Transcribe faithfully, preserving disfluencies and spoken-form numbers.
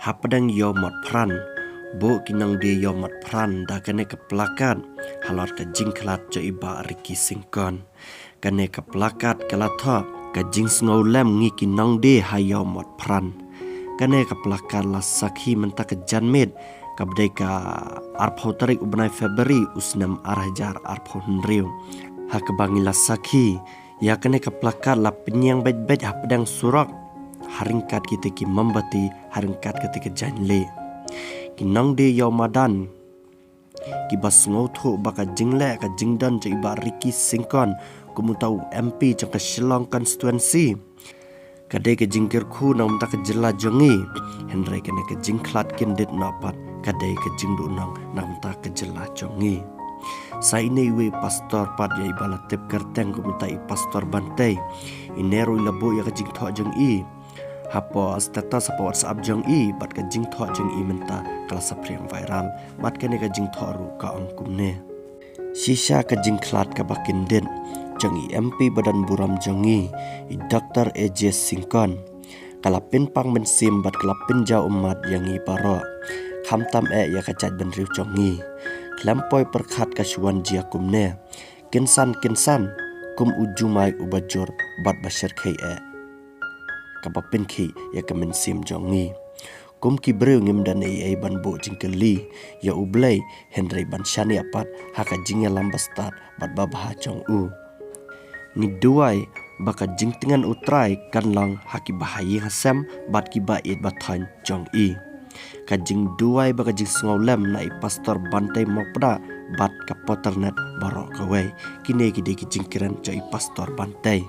Hapdeng Ïew Motphran, buh ki nongdie Ïew Motphran da kane ka plakat halor ka jingkhlad jong i Bah Ricky Syngkon. Kane ka plakat ka la thoh, ka jingsngewlem ngi ki nongdie ha Ïew Motphran. Kane ka plakat la sakhi mynta ka janmiet, kaba dei ka arphew tarik u bnai February u snem ar hajar arphew hynriew. Ha kaba ngi la sakhi, ïa kane ka plakat la pynïeng beit beit hapdeng surok, ha ryngkat kita ki mombati, ha ryngkat kita ki jaiñlieh. Ki nongdie Ïew Madan, kiba sngewthuh ba ka jingleh ka jingdon jong i Bah Ricky Syngkon kum uta u M P jong ka Shillong constituency, ka dei ka jingkyrkhu na ka bynta ka jylla jong ngi. Hynrei kane ka jingkhlad kyndit noh pat ka dei ka jingduhnong na ka bynta ka jylla jong ngi. Sa ine iwei i pastor pat ïa iba la tip kyrteng kum uta i Pastor Bantei, ine ruh i la buh ïa ka jingthoh jong i hapoh status hapoh WhatsApp jong i, bad ka jingthoh jong i mynta ka la saphriang viral. Bad kane ka jingthoh ruh ka ong kumne: Shisha ka jingkhlad kaba kyndit jong i M P ba don burom jong ngi, i Doctor A J Syngkon, ka la pynpang mynsiem bad ka la pynjaw ummat ïa ngi baroh, khamtam eh ïa ka jaitbynriew jong ngi. Khlem poi pyrkhat ka shu wan jia kumne, kynsan kynsan, kum u jumai uba jur bad ba shyrkhei eh, kaba pynkhih ïa ka mynsiem jong ngi. Kum ki briew ngim don ei ei ban buh jingkylli ïa U Blei, hynrei ban shaniah pat ha ka jingïalam bastad bad babha jong u. Ngi duwai ba ka jingtngen U Trai kan long ha ki bahaïing hasem bad ki ba ïeit ba thaiñ jong i. Ka jingduwai bad ka jingsngewlem na i Pastor Bantei Mawpda bad ka Potternet baroh kawei. Kine ki dei ki jingkren jong i Pastor Bantei.